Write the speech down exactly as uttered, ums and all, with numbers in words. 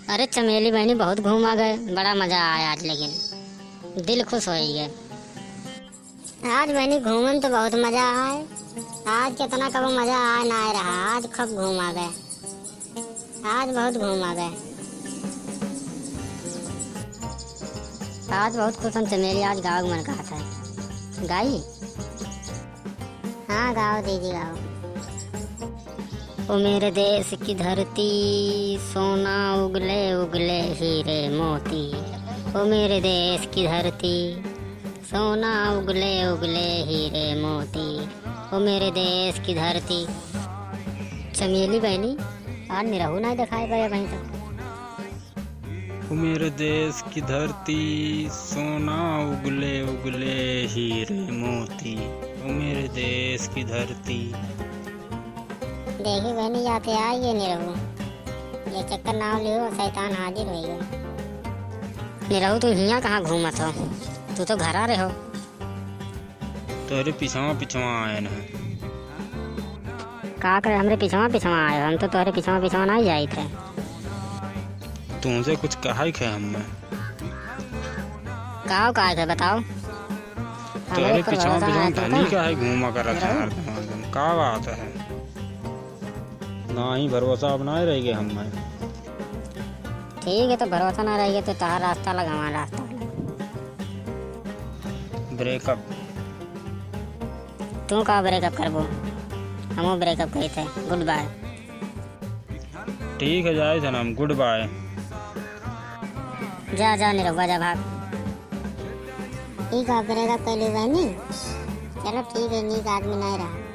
अरे चमेली बहिनी, बहुत घूमा गए, बड़ा मजा आया आज, लेकिन दिल खुश होइ गए। आज बहिनी घूमन तो बहुत मजा आए, आज कितना कबो मजा आए ना आए रहा, आज खूब घूमा गए, आज बहुत घूमा गए। आज बहुत खुश हम चमेली, आज गावे क मन कहत है, गाई? हाँ, गाओ दीदी, गाओ। ओ मेरे देश की धरती, सोना उगले उगले हीरे मोती। ओ मेरे देश की धरती, सोना उगले उगले हीरे मोती। ओ मेरे देश की धरती। चमेली बहिनी, आज निरहू नाहीं देखाए पड़े वहीं तक। ओ मेरे देश की धरती, सोना उगले उगले हीरे मोती। ओ मेरे देश की धरती। देखी बहिनी, जाते आई ये निरहू, ये चक्कर नाव लियो, शैतान हाजिर होइ गए। निरहू, तू हियाँ कहाँ घूमत हो? तू तो घरा रहो। तोहरे पिछवा पिछवा आयन है। का करे हमरे पिछवा पिछवा आए हो? हम तो तोहरे पिछवा पिछवा नाहीं जाइत है। तुमसे कुछ कहे के है हमें। का कहे के है बताओ? हमरे तोहरे ऊपर पिछवा भरोसा पिछवा नाहीं है, तू धनी का? काहे घूमा करत है हरदम हरदम? का बात है? नाहीं भरोसा अब नाहीं रहि गए हमें। ठीक है, तो भरोसा ना रहि गए तो तोहार रास्ता अलग, हमार रास्ता अलग। Breakup। तू का breakup करबो? हमहू breakup करित है। Good bye। ठीक है, जाइत है ना हम। Good bye। जा, जा निरहुआ, जा, भाग। ई का breakup कइली बहिनी? चलो ठीक है, नीक आदमी नाहीं रहा।